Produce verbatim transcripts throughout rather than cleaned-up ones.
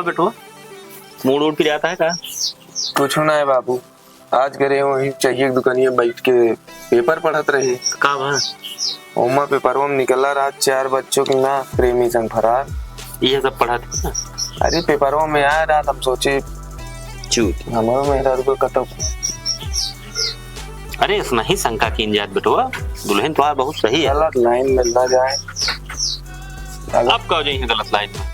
बेटवा, मूड वूड पिरात है का? कुछ ना है बाबू, आज करे वही चाहिए दुकानिया बैठ के पेपर पढ़त रहे। का बा? ओमा पेपरवा में निकला रात चार बच्चों के ना प्रेमी संग फरार। ये सब पढ़त है ना? अरे पेपरवा में आया रात, हम सोचे चूत। हमारो मेहरारू को कतौ। अरे, इसना ही शंका कीन जात बेटवा, दुल्हन तो बहुत सही है। गलत लाइन में ना जाए। अगर अब का हो जाइए गलत लाइन में?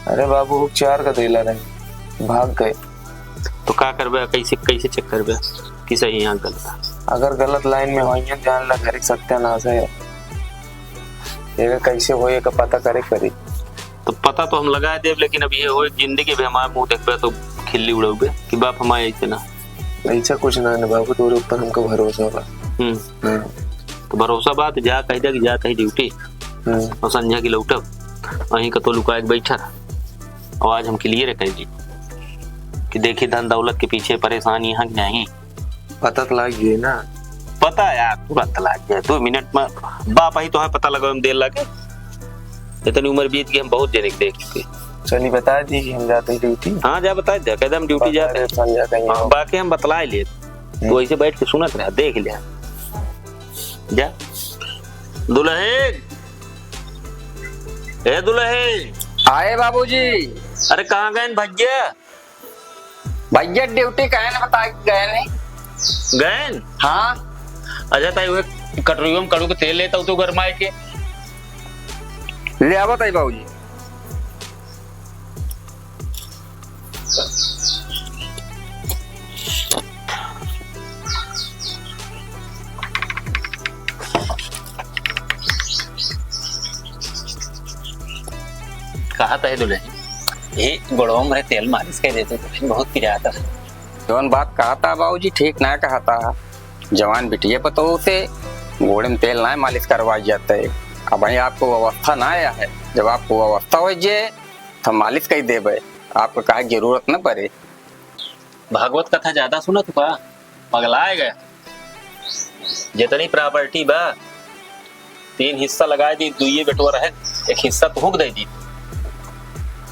अरे बाबू, चार का देला रहे, भाग गए। तो का करबे, कैसे, कैसे चेक करबे कि सही यहाँ गलत है? अगर गलत लाइन में होइए, जान ला घर के सत्यानाश है। एकर कैसे होए, एकर पता करे के पड़ी। तो पता तो हम लगा देब, लेकिन अब ये हो, एक जिंदगी भी हमारे मुंह देखबे तो खिल्ली उड़ाओगे कि बाप हमारे ऐसे ना। ऐसा कुछ ना है ना बाबू, तोरे ऊपर हमको भरोसा बा। हम्म। हम्म। तो भरोसा बा तो जा, कह दे कि जा तही ड्यूटी। हम्म। और संझा की लौटब, वहीं कतो लुकाए के बैठा रहा। और आज हम क्लियर है कह दी कि देखी धन दौलत के पीछे परेशान यहाँ की नहीं। पता तो लाग गए ना। पता यार, तुरंत लाग गया। दो मिनट में बाप ही तो है, पता लगा हम देर लागे। इतनी उम्र बीत गई, हम बहुत जने के देख चुके। चलिए बता दी कि हम जाते हैं ड्यूटी। हाँ, जा बता दे, कह दे हम ड्यूटी बता जाते दे, हैं। चल जाते हैं। हाँ, बाकी हम बतला लिए। हम्म। तो ऐसे बैठ के सुनत रहा, देख लिया। जा। दुल्हन, ए दुल्हन। आए बाबूजी। अरे कहाँ गए भैया? भैया ड्यूटी कहे न बता के गए नहीं। गए न? हाँ। अच्छा ताई, वह कटोरियों में कड़ू के तेल लेता हूँ तो गरमाए के। ले आवत है बाबूजी। कहा था दुल्हन, ये गोड़वा में तेल मालिश कर देते दुल्हन, बहुत पिरात है। जौन बात कहा था बाबूजी, ठीक ना कहा था। जवान बिटिया पतोह से गोड़े में तेल ना मालिश करवाई जाते। अब भाई आपको अवस्था ना आया है, जब आपको अवस्था हो जे तो मालिश कर देबे, आपको काहे जरूरत न पड़े। भागवत कथा ज्यादा सुनत बा, पगलाए गया। जितनी प्रॉपर्टी बा, तीन हिस्सा लगाए दी, दुइये बेटवा रहे, एक हिस्सा तुहूक दे दी।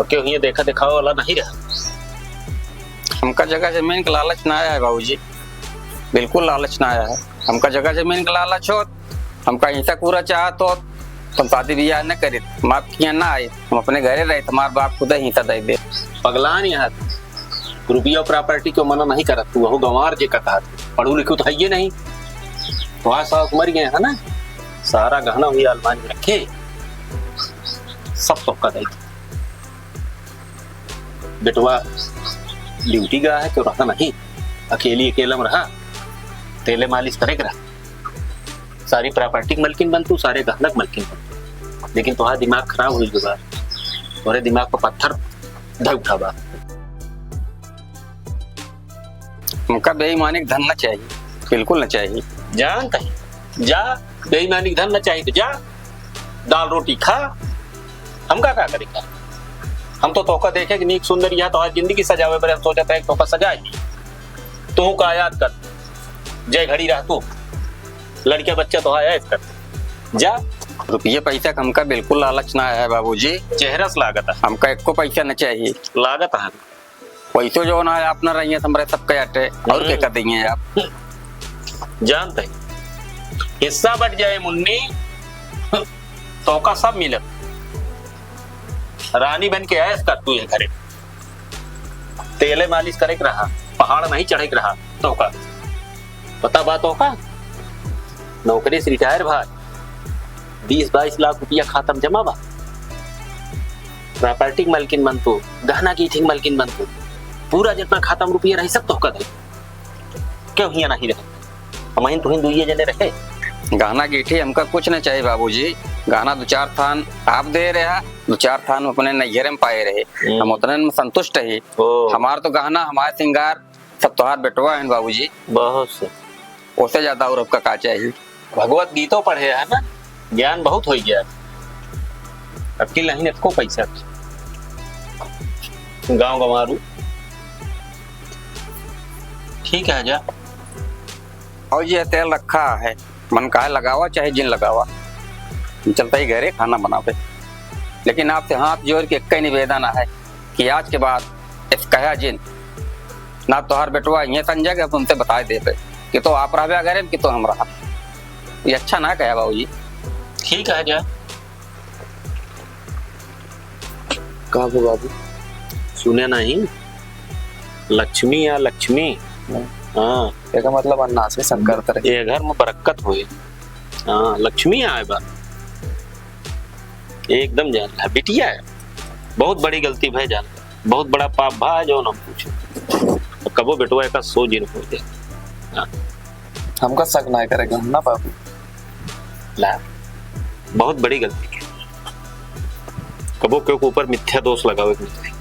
और क्यों हियां देखा दिखावा वाला नहीं रहा। हमका जगह जमीन का लालच ना आया है बाबूजी, बिल्कुल लालच ना आया है। हमका जगह जमीन का लालच होत, हमका हिस्सा पूरा चाहत होत, तो हम शादी ब्याह न करित, हम आपके यहाँ ना आए, हम अपने घरे रहे, हमार बाप खुद हिस्सा दे दे। पगलान यहाँ रुपया प्रॉपर्टी को मना नहीं करत, तू वहु गंवार जे का कहत, पढ़ू लिखू तो है ये नहीं, वहाँ सास मर गए है ना, सारा गहना हुई अलमारी में रखे, सब तोहका दे दे। बेटवा ड्यूटी गया है तो रहा नहीं, अकेली अकेला में रहा, तेले मालिश करे के रहा। सारी प्रॉपर्टी के मलकिन बनतू, सारे गहना के मलकिन बनतू, लेकिन तोहार दिमाग खराब हुई जुगाड़, तोहरे दिमाग पर पत्थर धर उठा बा। हमका बेईमानी के धन न चाहिए, बिल्कुल न चाहिए। जान कहीं जा, बेईमानी के धन न चाहिए तो जा, दाल रोटी खा, हमका का करे का? हम तो तोहका देखे कि नीक सुंदर यहाँ तोहार जिंदगी सजावे बरे हम सोचत रहे कि तोहका सजाए। तू का याद कर, जय घड़ी रह तू, लड़के बच्चे तोहार ऐश कर। जा। रुपये पैसा का हमका बिल्कुल लालच ना है बाबूजी। चेहरा से लागत है। हमका एको पैसा न चाहिए। लागत है। वैसे जो ना है, आप ना रहिए, हमरे सबके अटे, और हम्म। के कर देंगे आप? जानते हैं, हिस्सा बट जाए मुन्नी, तोहका सब मिलत। रानी बन के ऐश कर तू ये घरे। तेले मालिश करे के रहा, पहाड़ नहीं चढ़े के रहा, तोहका पता बा तोहका? नौकरी से रिटायर भाई, बीस बाईस लाख रुपया खाता में जमा बा। प्रॉपर्टी के मालकिन बन तू, गहना गीठी के मालकिन बन तू, पूरा जितना खाता में रुपया रही सब तोहका दे। क्यों हिया नहीं रहे? हमहिन तुहिन दुइये जने रहे। गहना गीठी हमका कुछ न चाहिए बाबूजी। गहना दो चार थान आप दे रहे हैं, दो चार थान अपने नैहरे में पाए रहे। हम्म। हम उतने में संतुष्ट ही। ओ। हमार तो गहना, हमार सिंगार सब तोहार बेटवा है बाबूजी। बहुत से। ओसे ज्यादा और आपका का चाहिए? भगवत गीतो पढ़े है ना, ज्ञान बहुत हो गया। अक्की नहीं, अतको पैसा। गाँव गंवारू। ठीक है, जा। और ये तेल रखा है, मन काहे लगावा, चाहे जिन लगावा। हम चलता ही घरे खाना बनावे। लेकिन आपसे हाथ जोड़ के एक ही निवेदन है, कि आज के बाद इस कहा जिन ना तोहार बेटवा ये संजय के हम तुमसे बताए देते कि तो आप रहबे घरे में कि तो हम रहा। ये अच्छा ना कहा बाबूजी। ठीक है जा। का हो बाबू, सुने नहीं? लक्ष्मी या लक्ष्मी? हम्म। हाँ। एकर मतलब अन्नास में शंकर तरह। ये घर में बरकत होए। हाँ, लक्ष्मी आए बा। एकदम जान ला, बिटिया है। बहुत बड़ी गलती भय जान ला, बहुत बड़ा पाप भा है जौन हम पूछे। कबो बेटवा एका सो जिन हो जाए। हाँ। हमका शक ना करे के हम ना बाबू। ला, बहुत बड़ी गलती की। कबो के ऊपर मिथ्या दोष लगावे के नहीं।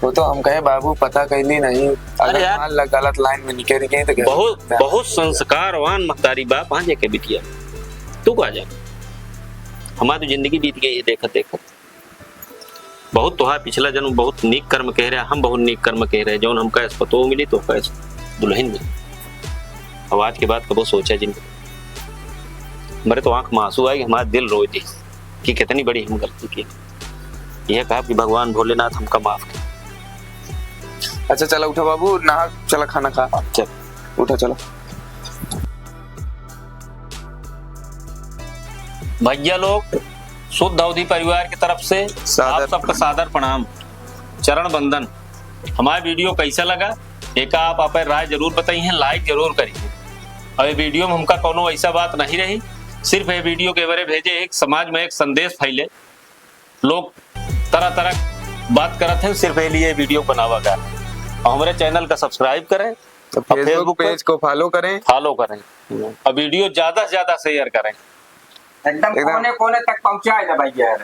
वो तो हम कहे बाबू पता कैली नहीं, अरे अगर यार। मान ला गलत लाइन में निकल गए तो क्या? बहुत, बहुत संस्कारवान महतारी बाप, हाँ, जेके बिटिया। तू का जा? हमारी तो जिंदगी बीत गई है देखत देखत। बहुत तोहार पिछला जन्म बहुत नीक कर्म कह रहे, हम बहुत नीक कर्म कह रहे, जौन हमका पतो मिली तो कैसे दुल्हन मिली। अब आज के बाद कबो सोचा जिन। मेरे तो आंख में आंसू आई, हमारा दिल रो दी कि कितनी बड़ी हम गलती की। यह कहा कि भगवान भोलेनाथ हमका माफ कर। अच्छा चला उठा बाबू, नहा चला खाना खा। चल। उठा चला। भैया लोग, शुद्ध अवधी परिवार की तरफ से सादर आप सबका प्रणाम। सादर प्रणाम, चरण वंदन। हमारा वीडियो कैसा लगा, एका आप अपन राय जरूर बताइए, लाइक जरूर करिए। और ये वीडियो में हमका कोनो ऐसा बात नहीं रही, सिर्फ ये वीडियो के बारे भेजे, एक समाज में एक संदेश फैले। लोग तरह तरह बात करत हैं, सिर्फ ये लिए वीडियो बनावा गया। और हमारे चैनल का सब्सक्राइब करें, तो और Facebook Facebook पर पेज को फॉलो करें। फॉलो करें, और वीडियो ज्यादा से ज्यादा शेयर करें। एकदम एकदम। कोने कोने तक पहुंचाए दे भैया।